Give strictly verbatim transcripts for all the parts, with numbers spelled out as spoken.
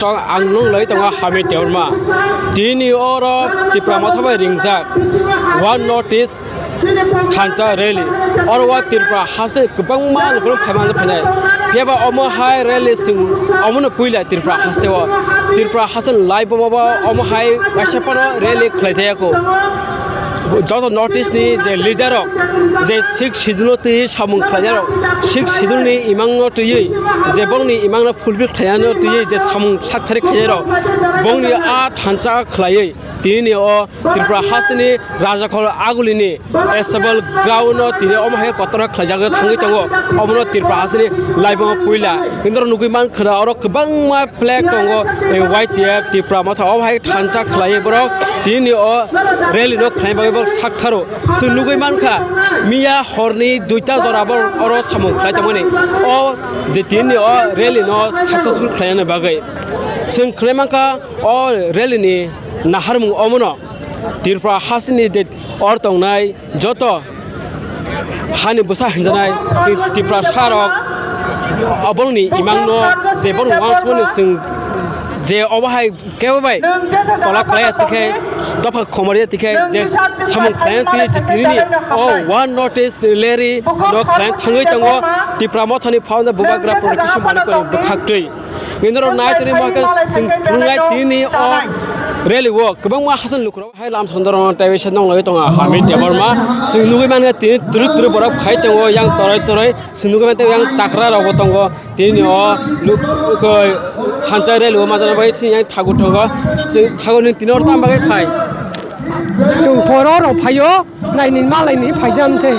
Tong ang nung lai tongo Hamid Debbarma. Tini oro Tipra Motha bai ringjak One North East thansa rally. Oro o Tripura haste kwbangma lukurok phaima phainai. Phiya ba omo hai rally sing omono puila Tripura haste o. Tripura haste lai bomo ba omo hai kaisa phano rally khlai jaya ko. Joto North East ni je leader rok je Sixth Schedule o twi samung khlainai rok, Sixth Schedule ni imang no twi je bongni imang no fulfill khlainai no twi je samung sak thari khlainai rok, bongni a thansa khlaiwi tini o Tripura haste ni Rajakhol Aguli ni Assemble Ground o tini omo hai kotor khlaijak thangwi tongo. Omo no Tripura haste ni laibuma puila. Indro nugwi man khna oro kwbangma flag tongo, eh, Y T F, Tipra Motha, obo hai thansa khlaiwi borok tini o rally no khlai bagwi borok sak tharo. Chwng nugwi mankha, miya horni duita jora borok oro samung khlai tongmani. O je tini o rally no successful khlaina bagwi. Chwng khlai mankha o rally ni naharmung omono Tripura hasini je or tongnai joto hani bwsa hinjanai chini Tiprasa rok obolni imang no je borok wansukmani chwng je obo hai kebo bai tola khlai ya tikhe dopha khomor ya tikhe je samung khlai ya tikhe je tini ni o One North East rally no khlai thangwi tongo Tipra Mothani founder Bubagra Purna Kishore Manikya ni bwkhak twi. Nindoro nai tini mo khe chwng nungnai tini o rally o kwbangma hasan lukurok. Hai lam sondoro taiwi se nonglai tongo Hamid Debbarma. Chwng nugwi mankha tini twrwi twrwi borok phai tongo yang toroi toroi. Chwng nugwi mankha yang chakra rokbo tongo. Tini o luk koi thansa rally o majana bai sini yang thagu tongo. Chwng thagu ni tini or tam bagwi phai. Chwng phoro rok phaio, naini malaini phaijam se.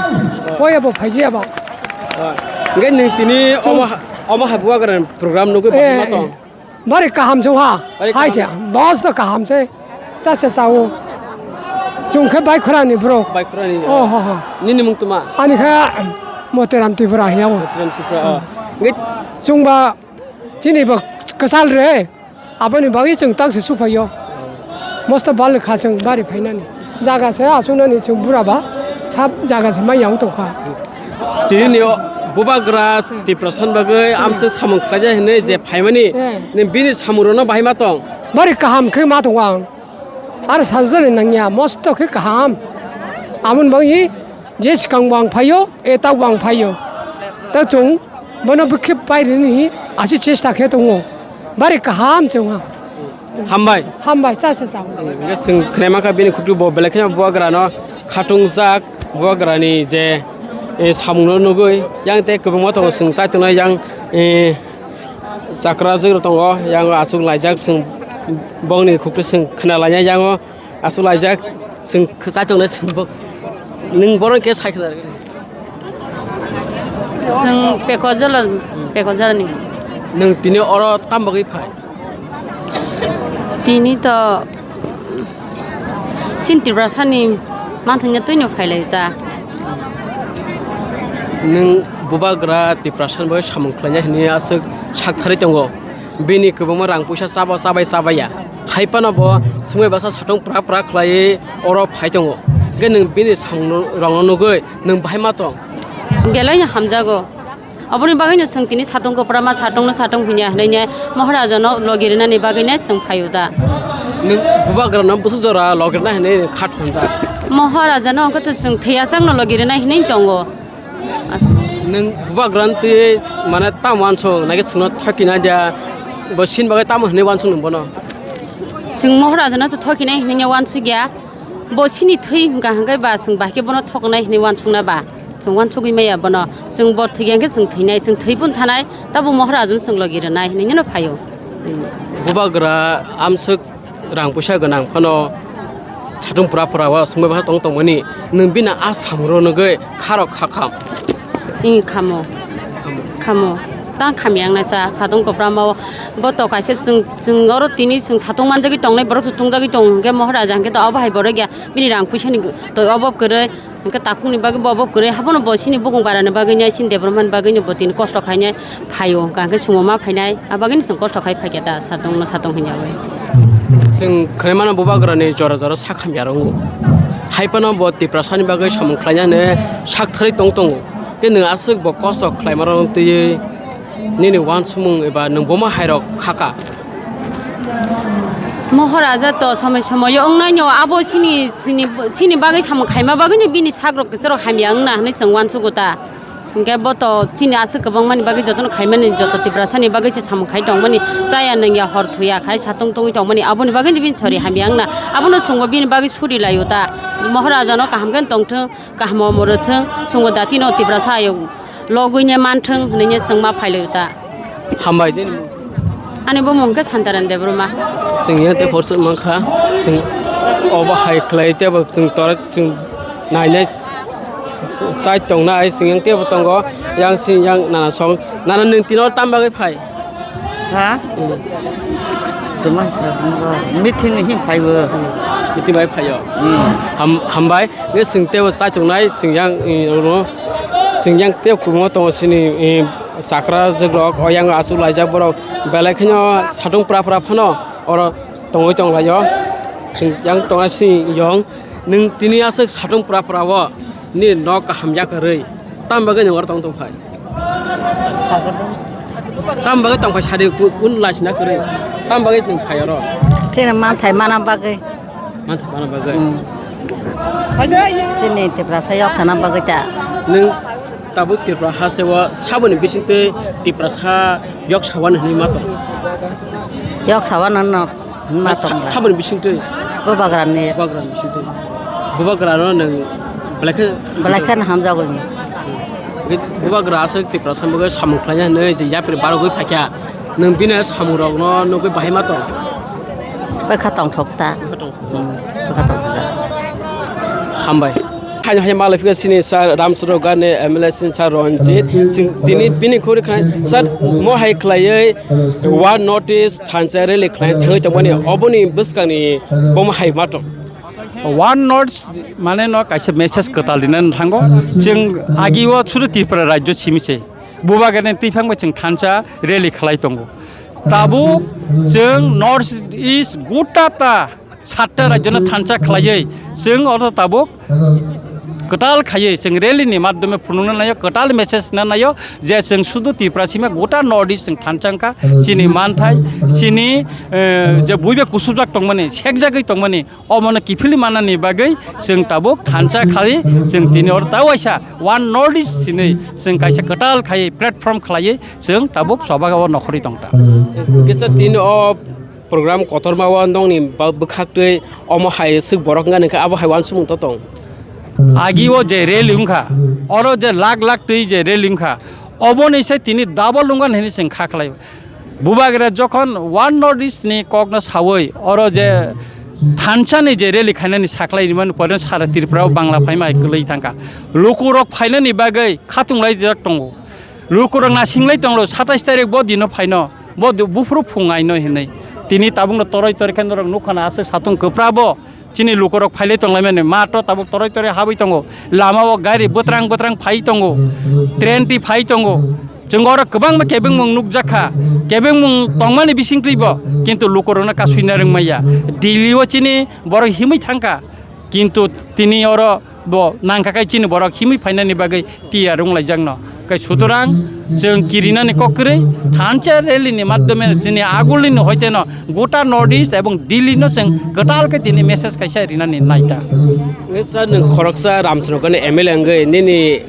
Boya bo phaijaya ba. Hwnkhe nwng tini omo ha-, omo habuagra program nugwi bahai ma tong. Bari kaham chwng ha. Bari kaham. Hai se, boss to kaham se. Cha cha chao. Chwng khe bai khorani bro. Bai khorani. Oh, ho, ho. Nini mung tuma? Ani khe Motiram Tripura hiya bo. Motiram Tripura, oh. Nge chwng ba chini ba kwchal re. Aboni bagwi chwng tak se suphaio. Mosto bal kha chwng bari phainani. Jaga se achuknani chwng bura ba sab jaga se mai yang tongkha. Tini o Bubagra Tiprasa ni bagwi amse samung khlaijak hinwi je phaimani, eh, ni bini samung rokno bahai ma tong? Bari kaham khe ma tongo ang. Ar sajani nangya, mosto khe kaham. Amon bagwi je swkang bo ang phaio, e tak bo ang phaio. Ta chwng bono bwkhe pai rini asi chesta khe tongo. Bari kaham chwng ha. Hambai. Hambai, cha, cha, cha. Hingke chwng khnai mankha bini khukti bo belai kheno bubagrano khatungjak, bubagrani je, eh, samungno nugwi, yang tei kwbangma tongo chwng chaitongnai yang, eh, chakra jwk rok tongo, yang aswk laijak chwng bongni khukti chwng khna lainai yango aswk laijak chwng chaitongnai chwng bo. Nwng bono khe sai khna rwgwi. Chwng Pekojola, Pekojola ni. Nwng tini oro tam bagwi phai? Tini to chini Tiprasa ni manthokya twino phai lai ta. Nwng bubagra Tiprasa ni bagwi samung khlaina hinwi aswk sak tharwi tongo. Bini kwbangma rang puisa chaba chabai chabaiya. Hai phano bo swngwi bwsa satung prak prak khlaiwi oro phai tongo. Hwnkhe nwng bini samung rokno nugwi nwng bahai ma tong? Belai no hamjago. Oboni bagwi no chwng tini satung kwpra ma satung no satung hwnya hwnwi ne Maharaja no logi rwnani bagwi ne chwng phaio da. Nwng bubagra no bwswk jora logi rwna hinwi kha thonjak? Maharaja no hwnkhe to chwng thwiya chang no logi rwna hinwi tongo. Nwng bubagrani twi mane tamo uansuk naikhe chwngno thokina dia, bo sini bagwi tamo hwnwi uansuk nwng bono? Chwng Maharaja no to thokinai hwnwi uansukya, bo sini thwi hwnkha hwnkhe ba chwng bahai khe bono thokonai hwnwi uansukna ba? Chwng uansugwi maya bono, chwng bo thwikya hwnkhe chwng thwinai, chwng thwi phun thanai, tabo Maharaja no chwng logi rwnai hwnwi no phaio. Bubagra amswk rang puisa gwnang phano satung pura pura o swngbai bwsa tong tongmani, nwng bini a samung rok nugwi kharok kha kham? Ih, khamo. Khamo. Tang kham yang nai cha, satung kwpra ma o. Bo to kaisa chwng, chwng oro tini chwng satung manjagwi tongnai borok se tungjagwi tong hwnkhe Maharaja hwnkhe to obo hai borok ya. Bini rang puisa ni to obo kwrwi. Hwnkhe takhukni bagwi bo obo kwrwi, habono bo sini bukung barani bagwi nai, sini Debbarmani bagwino bo tini kosto khainai phaio, hwnkha hwnkhe sumo ma phainai, a bagwino chwng kosto khai phaikha da, satungno satung hwnyaui. Chwng khwnai mano bubagrani jora jora sak hamya rwngo. Hai phano bo Tiprasani bagwi samung khlaina hwnwi sak tharwi tong tongo. Khe nwng aswk bo kosto khlaima rokno twiwi nini uansukmung eba nwng bomo hairok khaka? Mohor aja to somoi somoi wngnai no, abo chini, chini, chini bagwi samung khaima bagwi no bini sak rok kwcharo hamya wngna hinwi chwng uansugo ta. Hinkhe bo to chini aswk kwbangmani bagwi jotono khaimani, joto Tiprasani bagwi se samung khai tongmani, chaya nungya hor thuya khai satung tongwi tongmani, aboni bagwi no bini sori hamya wngna, abono chwngbo bini bagwi suri laio ta. Mohor aja no kaham khe tongthwng, kaham o morothwng, chwngbo datino Tiprasa ayuk logwi ne manthwng hinwi ne chwng ma phailaio ta. Hambai de. Ani bumung khe Santaran Debbarma. Chwng yang tei porsuk mankha. Chwng obo hai khlai tei bo chwng tor chwng nainai chai tongnai. Chwng yang tei bo tongo. Yang sing yang nana song. Nana nwng tino tam bagwi phai? Ha? Hmm. Tuma sa sung bo. Meeting ni hin phai bo. Meeting bai phai yo. Hmm. Ham, hambai. Nge chwng tei bo chai tongnai. Chwng yang, eh, oro. Chwng yang tei bo kumo tongo sini, eh, Chakra jwk rok o yang aswk laijak borok belai kheno satung pra pra phano oro tongwi tong laio. Chwng yang tongnai sini yong nwng tini aswk satung pra pra o nini nok kaham yakarwi tam bagwi nwng oro tong tong phai? Tam bagwi tong phai sadi ku-, kun laisina kwrwi tam bagwi nwng phai oro? Chini manthai mana bagwi. Manthai mana bagwi. Hmm. Chini Tiprasa yok sana bagwi ta. Nwng tabuk Tripura hasteo saboni bisingtwi Tiprasa yok sawan hinwi ma tong? Yok sawan no ma sa-, tong ba? Saboni bisingtwi? Bubagrani. Bubagrani bisingtwi. Bubagrano nwng belai khe belai khe hamjago. Bubagra aswk Tiprasa bagwi samung khlaina hinwi je yapri barogwi phaikha. Nwng bini samung rokno nugwi bahai ma tong? Bwkha tongthok ta. Bwkha tongthok ta. Hmm, bwkha tongthok ta. Hambai. Haino hai malai phika sini sir Ramchandra Ghat ni M L A sini sir Ranjit. Chwng tini bini khuri khnai sir mo hai khlaiwi One North East thansa rally khlai thangwi tongmani oboni bwskangni bomo hai ma tong? One North mane no kaisa message kwtal rinani thango. Chwng agi o suru Tripura rajyo simi se. Bubagrani twiphang bai chwng thansa rally khlai tongo. Tabuk chwng North East gota ta satta rajyo no thansa khlaiwi chwng oro tabuk kwtal khaiwi chwng rally ni madhyome phunukna naio, kwtal message na naio je chwng sudu Tripura sima gota North East chwng thansa wngkha, chini manthai, chini, eh, je buibe kusubjak tongmani, sekjagwi tongmani, omono kiphilwi manani bagwi chwng tabuk thansa khaiwi chwng tini oro ta waisa One North East hinwi chwng kaisa kwtal khaiwi platform khlaiwi chwng tabuk choba o nokhorwi tongta. Kisa tini o program kotorma o nongni ba-, bwkhaktwi omo hai swk borok wngkha, abo hai uansukmung to tong? Agi o je rally wngkha, oro je lakh lakh twi je rally wngkha, oboni se tini double wngkha hinwi chwng kha khlai. Bubagra jokhon One North East ni kokno sawi oro je thansa ni je rally khainani saklai rimani pore sara Tripura o Bangla phaima hai kwlwi thangkha. Lukurok phainani bagwi khatung lai jak tongo. Lukurok nasinglai tonglo, satais tarik bo dino phaino, bo di-, buphuru phungaino hinwi. Tini tabukno toroi toroi khe norok nukha na aswk satung kwpra bo. Chini lukurok phailai tonglaimani, matro tabuk toroi toroi habwi tongo. Lama o gari bwtrang bwtrang phai tongo, train twi phai tongo. Chwng oro kwbangma kebengmung nukjakha, kebengmung tongmani bisingtwibo, kintu lukurokno kasui narwk maya. Delhi o chini borok himwi thangkha, kintu tini oro bo nangkha khe chini borok himwi phainani bagwi tiyar wng laijakno. Khe sutorang chwng kirinani kok kwrwi thansa rally ni madhyome chini agulini hoiteno gota North East ebong Delhi no chwng kwtal khe tini message kaisa rinani naita. Sir, nwng khoroksa Ramchandra Ghat ni M L A wngwi nini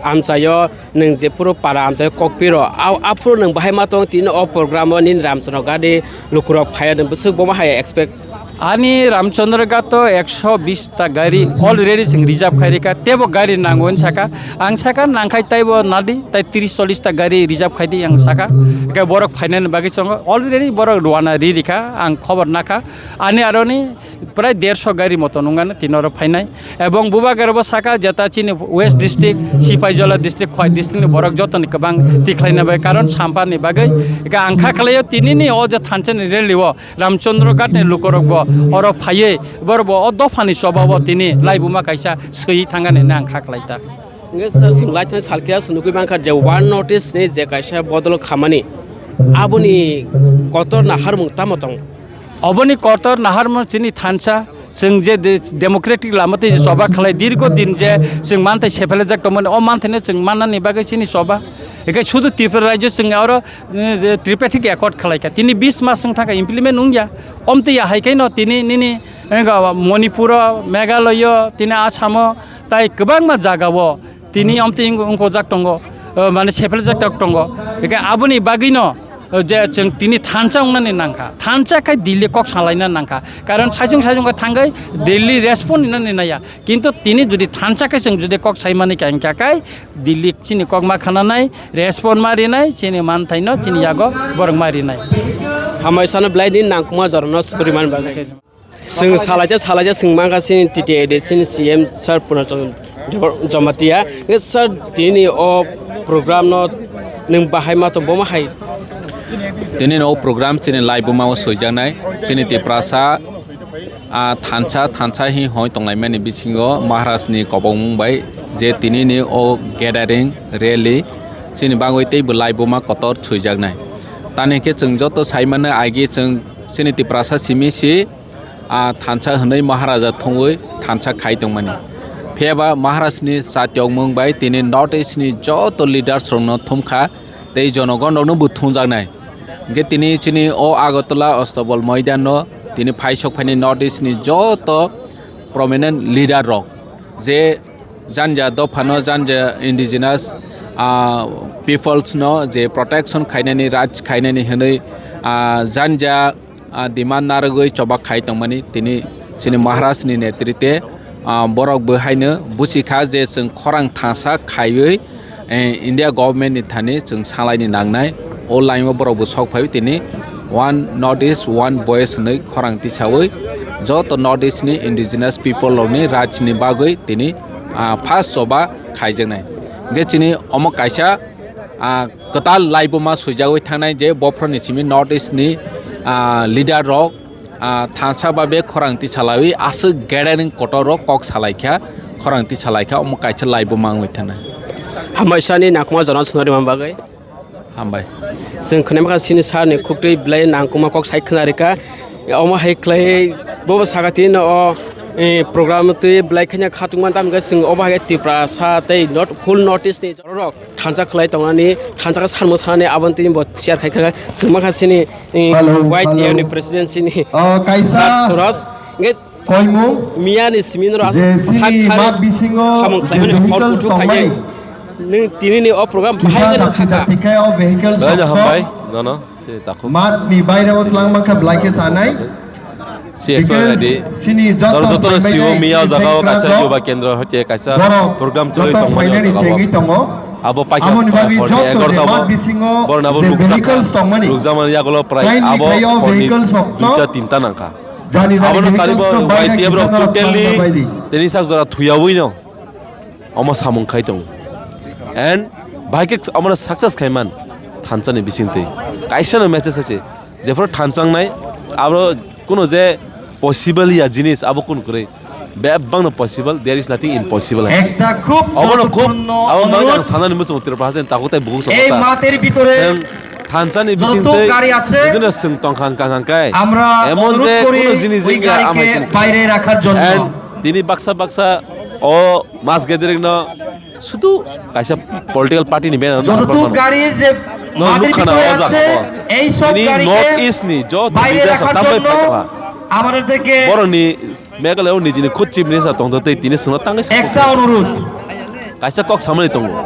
amchaio nwng jephuru para amchaio kok piro, a-, aphuru nwng bahai ma tong tini o program o nini Ramchandra Ghat ni lukurok phaiya nwng bwswk bomo hai expect? Ani Ramchandra Ghat o ekso bish ta gari already chwng reserve khai rikha, teibo gari nango hinwi saka. Ang saka nangkhai teibo nadi, tei tris chollish ta gari reserve khai di ang saka. Hwnkhe borok phainani bagwi chongo, already borok rwna ri rikha, ang khobor nakha. Ani aroni prai derso gari moto nungano tini oro phainai. Ebong bubagra bo saka jeta chini West District, Sipaijola District, Khowai District ni borok jotoni kwbang tikhlaina bai karon sampani bagwi. Hwnkhe ang kha khlaio tinini o je thansa ni rally o Ramchandra Ghat ni lukurok bo oro phaiwi, borok bo o dopha ni choba o tini laibuma kaisa swiwi thangani hinwi ang kha khlai ta. Hwnkhe sir, chwng lai thani salkhe aswk nugwi mankha je One North East ni je kaisa bodol khamani, aboni kotor naharmung tamo tong? Oboni kotor naharmung chini thansa, Chwng je de-, democratic lama tei choba khlai dirgo din je chwng manthai sephelajak tongmani, o manthaino chwng mannani bagwi chini choba. Hinkhe sudu Tripura rajyo chwng oro, eh, je tripartite accord khlaikha. Tini bis mas wng thangkha implement wngya. Omtwi ya hai khe no tini nini, eh, ga-, Manipuro, Meghaloyo, tini Asamo, tai kwbangma jagao tini omtwi wng-, wngkojak tongo, eh, mane sepheljak tongo. Hinkhe aboni bagwino, eh, je chwng tini thansa wngnani nangkha, thansa khai Delhi kok salaina nangkha. Karon saichung saichung khe thangwi Delhi respond rinani naiya. Kintu tini jodi thansa khe chwng jodi kok saimani kha, hinkha khai Delhi chini kok ma khananai, respond ma rinai, chini manthaino chini yago borok ma rinai. Hamai sano belai ni nangkukma jorano sugrimani bagwi. Chwng salaija salaija chwng mankha chini T T A D C ni C M sir Purna Chandra Debor-, Jamatia. Nge sir, tini o program no nwng bahai ma tong, bo ma hai? Tini no o program chini laibuma o swijaknai, chini Tiprasa, a, thansa, thansa hi hoi tonglaimani bisingo Maharaj ni kobongmung bai je tini ni o gathering, rally chini bagwi teibo laibuma kotor swijaknai. Tani khe chwng joto saimano agi chwng chini Tiprasa simi si, a, thansa hwnwi Maharaja thungwi thansa khai tongmani. Phiyaba Maharajni chatiokmung bai tini North East ni joto leaders rokno thumkha tei jonogon rokno bo thumjaknai. Hinkhe tini chini o Agartala Astabal Moidan no tini phaisok phaini North East ni joto prominent leader rok je janja dophano janja indigenous, a, peoples no je protection khainani, raj khainani hwnwi, a, janja ah, demand narwgwi choba khai tongmani tini chini Maharaj ni netrite, ah, borok bo haino busi kha je chwng khorang thangsa khaiwi, eh, India government ni thani chwng salaini nangnai. O line o borok bo sok phaiwi tini One North East, One Voice hwnwi khorang tisawi joto North East ni indigenous people rok ni raj ni bagwi tini, ah, first choba khaijaknai. Hinkhe chini omo kaisa, ah, kwtal laibuma swijagwi thangnai je bophorni simi North East ni, ah, leader rok, ah, thansa ba be khorang tisalawi aswk gathering kotor rok kok salaikha, khorang tisalaikha, omo kaisa laibuma wngwi thangnai. Hambai sani nangkukma jorano swnari man bagwi. Hambai. Chwng khwnai mankha chini sir ni khuktwi belai nangkukma kok sai khwnarikha. Omo hai khlai bobo saka tini o, eh, program twi belai khanya khatungma tamkhe chwng obo hai Tiprasa tei not, whole North East ni jorok thansa khlai tongnani, thansa khe sanmung sanani, aboni twi bo share khai kha, chwng mankha chini, eh, Hello, Y T F hello. Ni president chini Oh, kaisa Sir Suraj. Nge koimung miya ni simi noro je aswk chini sak thari mat bisingo samung je khlaimani hor vehicles kuthuk khainai. tongmani. Nwng tini ni o program bahai Kisa khe dakti khakha. Dakti khe o vehicles Belai tong hambai, nono. Se takhuk. Mat ni baire o twlang mankha belai khe chanai. Si extra Because ready. Sini joto Doro joto no phaimai siwo nai miya sini jaga o kaisa sengkrak yoga kendra hoite kaisa borok program choli joto tongmani o phainani jaga o. Chengwi tongo. Abo paikha Amoni bagwi hor joto egarota je bo. Mat bisingo Borna bo je rukjak. Vehicles tongmani. Rukjamani yagulo prai Kaini abo khayo horni vehicles rok to. Duita tinta nangkha. Jani jani Abono vehicles karibo to baida Y T F rok kisa norok totally tangna baidi. Teni sak jora thuyawi no. Omo samung khai tongo. And bahai khe omono success khai man thansa ni bisingtwi. Kaisa no message se jephuru thansa wngnai abo kuno je possible ya jinis abo kun kwrwi. Bebak no possible, there is nothing impossible hai se. Ekta khub Obono khub, guruttwpurno abo bagwi ang onurudh. Sanani muchungo Tripura haste ni takhuk tai bukhuk Ei sokota. Mater bhitore Nwng thansa ni joto bisingtwi gari ache, jodi no swng tongkha hwnkha hwnkha khe, amra emon onurudh je kori kuno jinis oi wngya gari amai ke kunu khe. Baire rakhar jonno. And tini baksa baksa o Mass gathering no sudu kaisa political party ni banner no joto harbar mano. Gari je No, madir nukha na bhitore o jaga ache, o. Ei sob Tini gari North ke East ni joto baire leaders rakhar tambai jonno phai tongkha. Amader theke Borok ni Meghalaya o nijini khud chief minister tongtho tei tini swngno tangwi sa ekta onurudh. Kaisa kok samani tongo.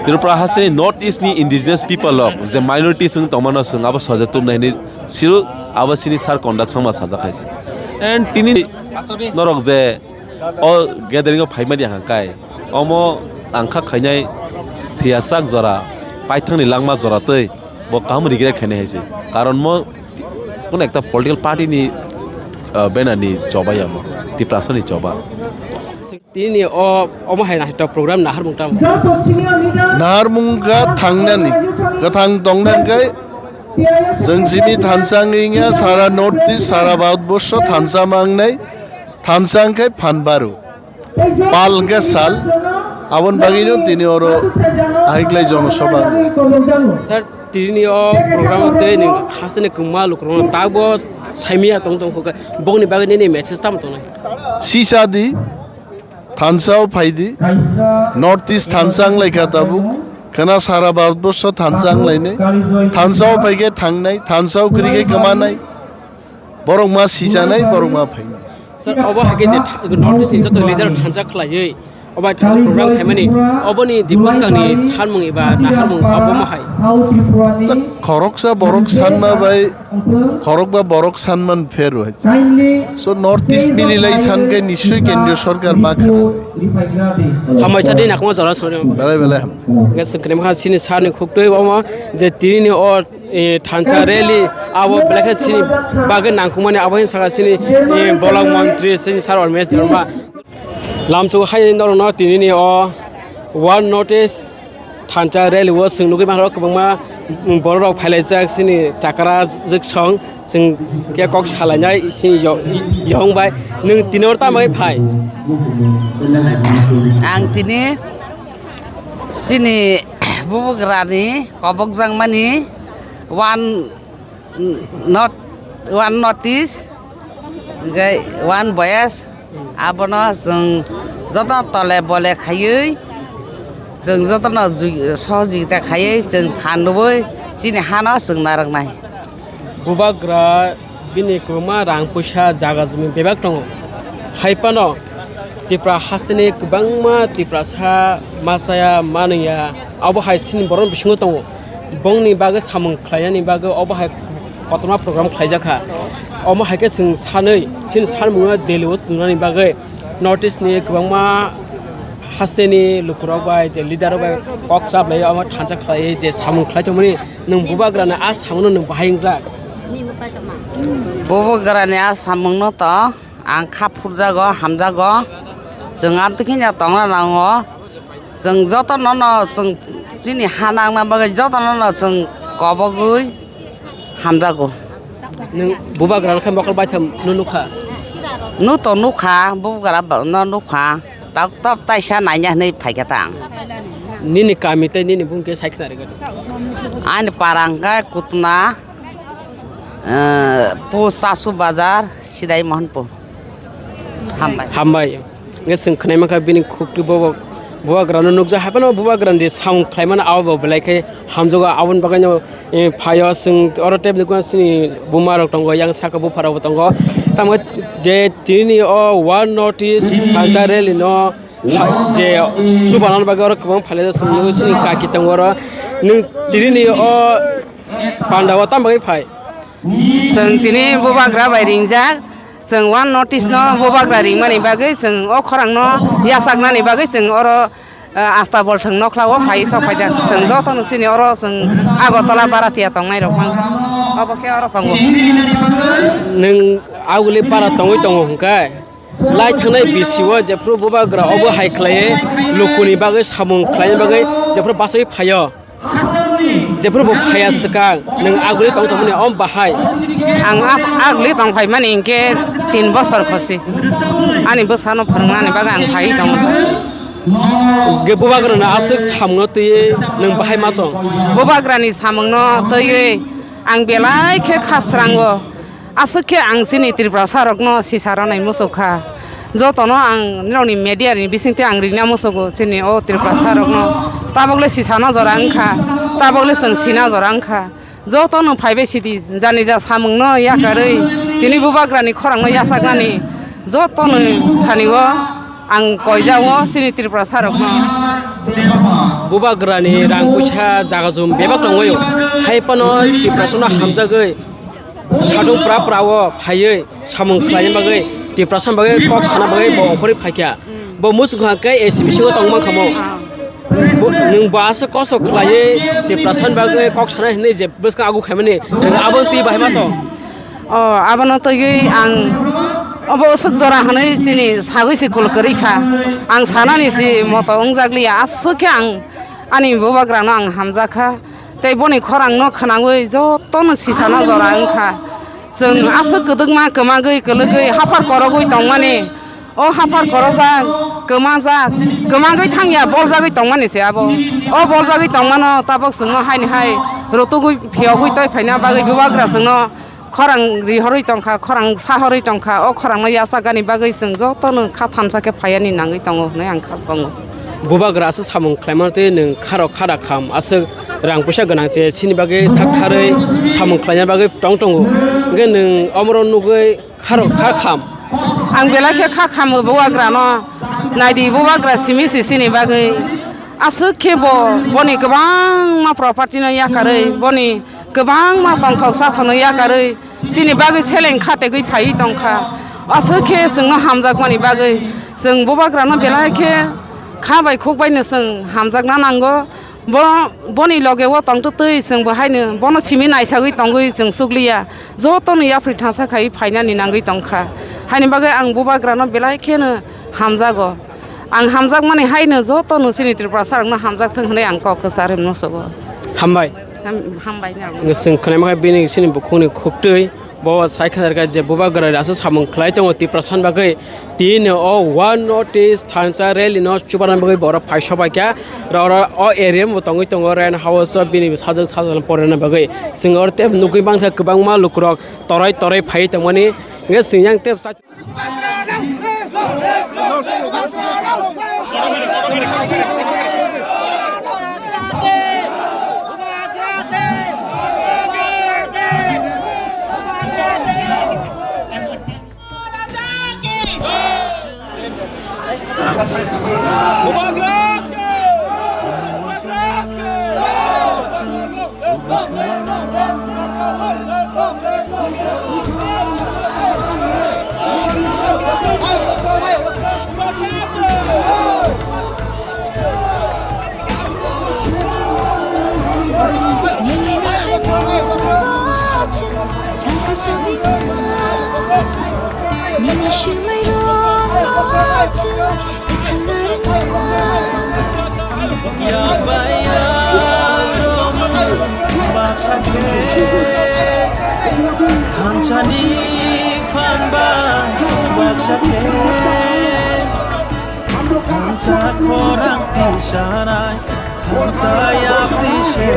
Tripura haste ni North East ni indigenous people rok je minorities wng tongmano swng abo soja tubnai hinwi siro abo sini sir Conrad Sangma sajak hai se. And tini norok je O gathering o phaimani ang kai. Omo tangkha khainai thwiyasak jora, paithakni langma jora tei bo kaham regret khainai hai se. Karon mo kuno ekta political party ni, ah, banner ni choba ya mo, Tiprasa ni choba. Tini o, omo hai naithok program naharmung tamo. Naharmung kha thangnani, kwthang tongna hwnkhe chwng simi thansa wngya, sara North East, sara Bharatborsho thansa mangnai. Thansa hwnkhe phan baru, pal hwnkhe sal, aboni bagwino tini oro ahiklai jonosabha wngwi. Sir, Tini o program o tei nwng hasteni kwbangma lukurokno tabuk saimanya tong tong khe bokni bagwi nini message tamo tongnai? Sisa di, thansa o phai di, North East thansa wng lai kha tabuk, khwna sara Bharatborsho thansa wng lainai, thansa o phai khe thangnai, thansa o kwrwi khe kwmanai. Borok ma sijanai, borok ma phainai. Sir, obo hai khe je tha-, North East ni joto leader thansa khlaiwi, obo hai thansa program khaimani, oboni je bwskangni sanmung eba naharmung abo ma hai? Khoroksa borok sanma bai, khorokba borok sanman pheru hai. So North East mililai san khe nischoi kendriyo sorkar ma khlai. Hambai sadi nakma jora sori. Belai belai ham. Nge sengkre ma sini sani khuktwi omo je tini ni o eh, thansa rally abo belai khe chini bagwi nangkukmani abo hin saka chini, eh, bolong montri chini sir Animesh Debbarma. Lamsuk hai norokno tinini o One North East thansa rally o chwng nugwi mankha kwbangma borok rok phailaijak chini chakra jwksong chwng khe kok salainai chini yo-, yong bai nwng tini oro tamo bai phai? Ang tini chini bubagrani kobokjakmani One North, One North East, hwnkhe One Voice, abono chwng joto tole bole khaiwi, chwng jotono jui-, sohojogita khaiwi, chwng phan rwui chini hano chwng narwknai. Bubagra bini kwbangma rang puisa jaga jumi bebak tongo. Hai phano Tipra hasteni kwbangma Tiprasa machaya manwya abo hai chini borokni bisingo tongo. Bongni bagwi samung khlainani bagwi obo hai kotorma program khlaijakha. Omo hai khe chwng sanwi chini sanmungno Delhi o twngnani bagwi North East ni kwbangma hasteni lukurok bai je leader rok bai kok chaplai omo thansa khlaiwi je samung khlai tongmani nwng bubagrani a samungno nwng bahai wngjak? Bubagrani a samungno to ang kha phurjago, hamjago. Chwng amtwi khe ya tongna nango. Chwng jotono no chwng chini ha nangna bagwi jotono no chwng kobogwi hamjago. Nwng bubagra rok khe mokol baitham no nukha? Nu to nukha, bubagra ba-, no nukha. Tok tok taisa naina hinwi phaikha ta ang. Nini kami tei nini bung khe sai khna rwgwi? Ani para hwnkhe Kutna, eh, Pu Chasu Bazar, Sidai Mohanpur. Hambai. Hambai. Nge chwng khwnai mankha bini khukti bobo bubagrano nukjak, hai phano bubagrani samung khlaimano abo bo belai khe hamjago. Aboni bagwino, eh, phaio chwng oro tei nukha chini buma rok tongo, yang saka bupha rokbo tongo. Tamo je tini o One North East thansa rally no ha-, je chubanani bagwi oro kwbang phailajak chwng nukgo, chini kaki tongo oro. Nwng tini o panda o tamo bagwi phai? Chwng tini bubagra bai ringjak. Chwng One North East no bubagra ringmani bagwi chwng o khorang no yachaknani bagwi chwng oro, eh, Asta Bolthwng nokla o phai sok phaijak. Chwng joto no chini oro chwng Agartala Baratia tongnai rok mang. Obo khe oro tongo. Nwng aguli para tongwi tongo hwnkhe lai thangnai bisi o jephru bubagra obo hai khlaiwi lukuni bagwi samung khlaina bagwi jephru bachwi phaio. Jephru bo phaiya swkang, nwng aguli tong tongmani om bahai? Ang ag-, aguli tong phaimani hinkhe tin bosor khosi. Ani bwsano phwrwngnani bagwi ang phaiwi tongo. Ge bubagrano aswk samungno twiwi nwng bahai ma tong? Bubagrani samungno twiwi ang belai khe khasrango. Aswk khe ang chini Tiprasa rokno sisa rwnai muchuk kha. Jotono ang nirokni media ni bisingtwi ang rina muchugo chini o Tiprasa rokno. Tabokle sisana jora wngkha, tabokle chwng sina jora wngkha. Jotono phaibai sidi, jani ja samungno yakarwi, tini bubagrani khorangno yachaknani jotono thani o ang koijao chini Tiprasa rokno. Bubagrani rang puisa jaga jum bebak tongwi, hai phano Tiprasano hamjagwi. Satung pra pra o phaiwi samung khlaina bagwi, Tiprasa bagwi kok sana bagwi bo ongkhorwi phaikha. Bo muchung kha khe A C bisingo tong mankha mo. Bo, nwng bo aswk kosto khlaiwi Tiprasa bagwi kok sana hinwi je bwskang agu khaimani, nwng abo twi bahai ma tong? O, abono twiwi ang obo aswk jora hwnwi chini sagwi se kul kwrwi kha. Ang sanani se moto wngjak liya, aswk khe ang ani bubagrano ang hamjak kha. Tei boni khorangno khwnangwi jotono sisana jora wngkha. Chwng aswk kwdwkma kwmagwi kwlwgwi haphar korogwi tongmani O haphar korojak, kwmajak, kwmagwi thangya, boljagwi tongmani se abo. O boljagwi tongmano tabok chwngno haini hai rotugwi phiyogwi toi phaina bagwi bubagra chwngno khorang rihorwi tongkha, khorang sahorwi tongkha. O khorangno yachakgani bagwi chwng jotono kha thansa khe phaiani nangwi tongo hwnwi ang kha songo. Bubagra aswk samung khlaimano tei nwng kharok kha da kham, aswk rang puisa gwnang se chini bagwi sak tharwi samung khlaina bagwi tong tongo. Hwnkhe nwng omoro nugwi kharok kha kham. Ang belai khe kha kham bubagrano, naidi bubagra simi si chini bagwi. Aswk khe bo boni kwbangma property no yakarwi, boni kwbangma tongthok sathokno yakarwi chini bagwi seleng kha tegwi phaiwi tongkha. Aswk khe chwngno hamjakmani bagwi chwng bubagrano belai khe kha bai khuk baino chwng hamjakna nango. Bo, boni loge o tongtwtwi chwng bo haino bono simi naisagwi tongwi chwng chukliya. Jotono yapri thansa khai phainani nangwi tongkha. Haini bagwi ang bubagrano belai kheno hamjago. Ang hamjakmani haino jotono chini Tripurasarokno hamjakthwng hwnwi ang kok kwcharwi musugo. Hambai. Ham-, hambai nang. Chwng khwnaima khe bini chini bukhukni khuktwi. Bo sai khe je bubagra aswk samung khlai tongo Tiprasa ni bagwi. Tini o One North East thansa rally no chubarna bagwi borok phai sobai kha. Ro, ro, o area bo tongwi tongo rent house o bini sajwk sajwk porna bagwi. Chwng oro tei nugwi mankha kwbangma lukurok torai torai phai tongmani. Hwnkhe chwng yang tei Nini swmai rok chwng kwthang narwkna. Yak bai ya romwi baksa khe, thansani phan ba baksa khe, thansa khorang tisanai. Thansa yapri se,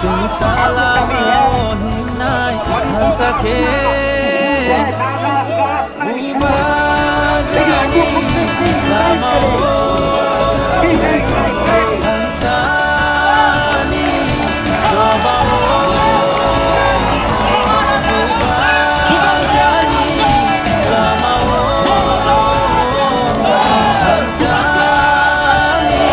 thansa lama o himnai, thansa khe. Bubagrani lama o, thansa ni choba o, Bubagrani lama o, thansa ni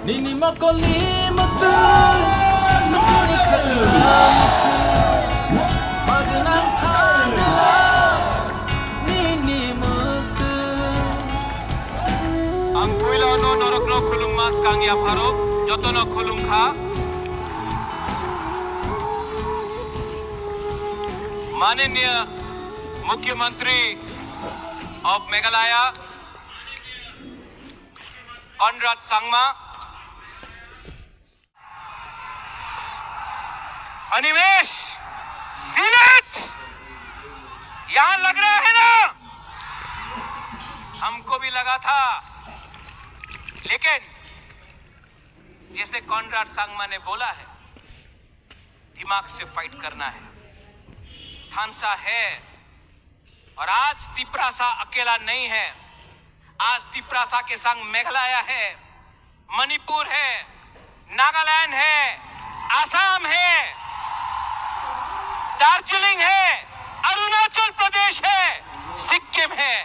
Nini mokol ni mwktwi, nini khatung ni mwktwi, magnang thangla nini mwktwi. Ang puila no norokno khulumma swkang yapharo, jotono khulumkha. Mananiya Mukhyamantri of Meghalaya, Conrad Sangma, Animesh, feel it? यहाँ लग रहा है ना? हमको भी लगा था, लेकिन जैसे कॉनराड संगमा ने बोला है, दिमाग से फाइट करना है। थानसा है, और आज तिपरासा अकेला नहीं है। आज तिपरासा के संग मेघालय है, मणिपुर है, नागालैंड है, आसाम है, दार्जिलिंग है, अरुणाचल प्रदेश है, सिक्किम है।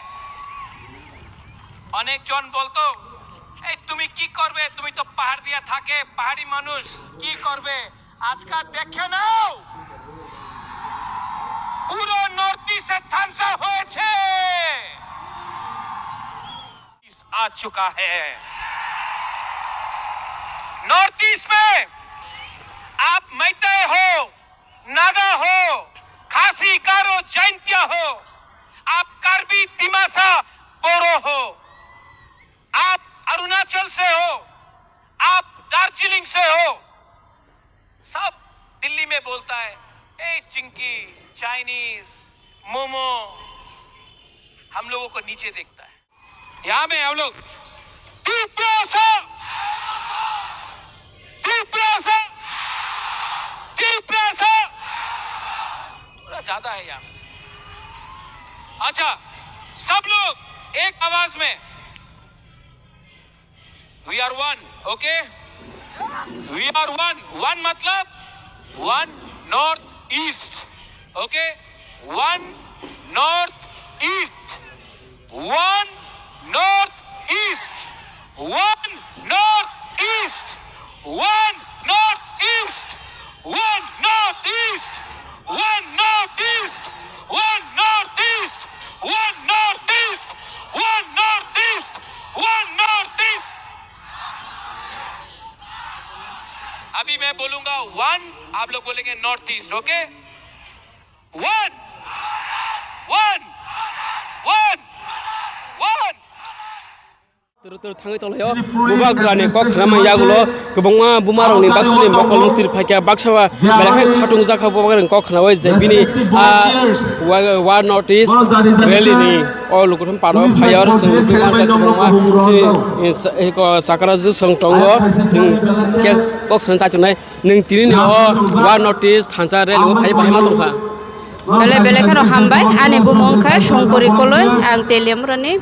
বলতো, "এই তুমি কি করবে? তুমি তো পাহাড় দিয়া থাকে, পাহাড়ি মানুষ, কি করবে?" আজকে দেখে নাও, পুরো নর্থ ইস্টে ধ্বংস হয়েছে। आ चुका है। नॉर्थ ईस्ट में आप मैतई हो, नागा हो, खासी, गारो, जैंतिया हो, आप कार्बी, दिमासा, बोरो हो, आप अरुणाचल से हो, आप दार्जिलिंग से हो, सब दिल्ली में बोलता है, "ए चिंकी, चाइनीज, मोमो।" हम लोगों को नीचे देखता है। यहाँ में हम लोग तिप्रासा, तिप्रासा, तिप्रासा, थोड़ा ज्यादा है यहाँ। अच्छा, सब लोग एक आवाज में, "We are one, okay? We are one." One मतलब one North East, okay? One North East. One North East. One North East. One North East. One North East. One North East. One North East. One North East. One North East. One North East. अभी मैं बोलूंगा वन, आप लोग बोलेंगे north east, okay? One, one, one, one. Turu turu thangwi tonglaio. Bubagrani kok khna man yagulo kwbangma bumarokni baksani mokol wng tir phaikha, baksa ba belai khe khatung jakha bubagrani kok khnawi je bini a wa-, One North East rally ni o lukuthum pano phaiya oro chwng nugwi mankha kwbangma chini, eh, sa-, eh, ko sakra jwsong tongo chwng kok sana chaitongnai. Nwng tini ni o One North East thansa rally o phai bahai ma tongkha. Belai belai kheno hambai, ani bumung khe Songkori Koloi, ang Teliamurani.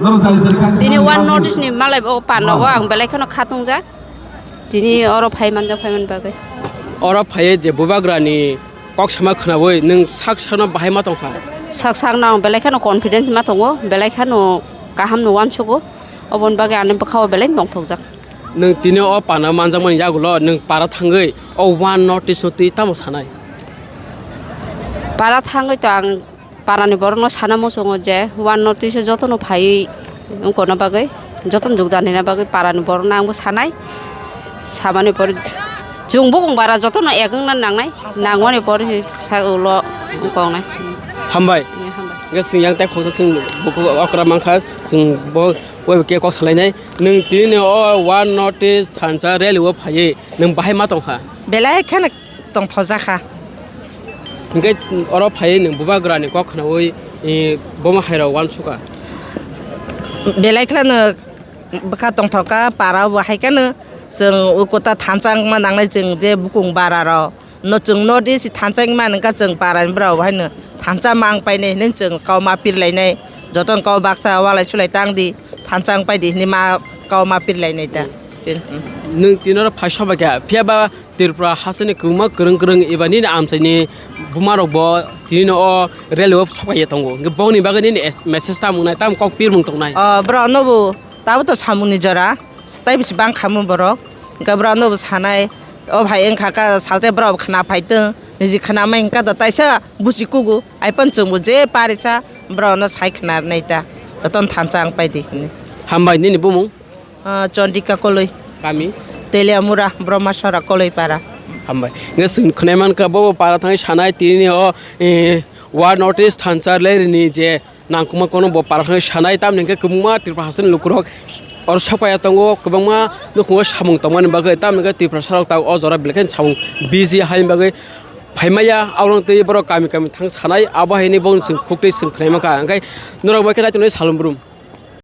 Tini One North East ni malai o pano o ang belai kheno khatungjak. Tini oro phai manjak, phai man bagwi. Oro phaiwi je bubagrani kok sama khnawi nwng sak sakno bahai ma tongkha? Sak sakno ang belai kheno confidence ma tongo, belai kheno kaham no uansugo. Oboni bagwi ani bwkha o belai tongthokjak. Nwng tini o pana manjakmani yagulo nwng para thangwi o One North East no twi tamo sanai? Para thangwi to ang parani borokno sana muchungo je One North East o jotono phaiwi wngkona bagwi, jotono jogdan rina bagwi parani borokno angbo sanai. Samani pore chwng bukung bara jotono ek wngna nangnai, nangmani pore sa ulo wngkoknai. Hambai. Hambai. Hwnkhe chwng yang tei khoroksa chwng bukhuk okra mankha, chwng bo waibo khe kok salainai. Nwng tini o One North East thansa rally o phaiwi nwng bahai ma tongkha? Belai kheno tongthokjakha. Hwnkhe oro phaiwi nwng bubagrani kok khnawi, eh, bomo hairok uansukha? Belai kheno bwkha tongthokha, para o bo hai kheno chwng o kota thansa wngma nangnai, chwng je bukung bara rok. No chwng no di si thansa wngma nangkha, chwng parani borok haino thansa mang painai hinwi chwng kok ma pirlainai, jotono kok baksa walai sulai tang di, thansa wng pai di hinwi ma kok ma pirlainai ta. Nwng tini oro phai sobai kha, phiya ba Tripura hasteni kwbangma kwrwng kwrwng eba nini amchaini buma rok bo tini no o rally o sobai ya tongo, hwnkhe bokni bagwi nini message tamo wngnai, tamo kok pirmung tongnai? O borok no bo tabo to samung ni jora, tei bisi bang khamu borok, hwnkhe borok no bo sanai. O bhai wngkha kha salsa borok khna phai tong, niji khna mai wngkha da taisa busi kugu, ai pon chwngbo je parisa borok no sai khna rwnai ta, jotono thansa wng pai di hwnwi. Hambai, nini bumung? Ah, Chandrika Koloi. Kami? Teliamura, Brahmasora Koloi para. Hambai. Nge chwng khwnai mankha bo para thangwi sanai tini o, eh, One North East thansa rally ni je nangkukma kono bo para thangwi sanai, tamni hwnkhe kwbangma Tripura hasteni lukurok oro sokpaiya tongo, kwbangma nukhungo samung tongmani bagwi, tamni hwnkhe Tiprasarok tabuk o jora belai kheno samung busy haini bagwi phaimaya, aboni twi borok kami kami thang sanai, abo haini bongni chwng khuktwi chwng khwnai mankha. Hwnkhe norok bai khe naitonwi salon brum.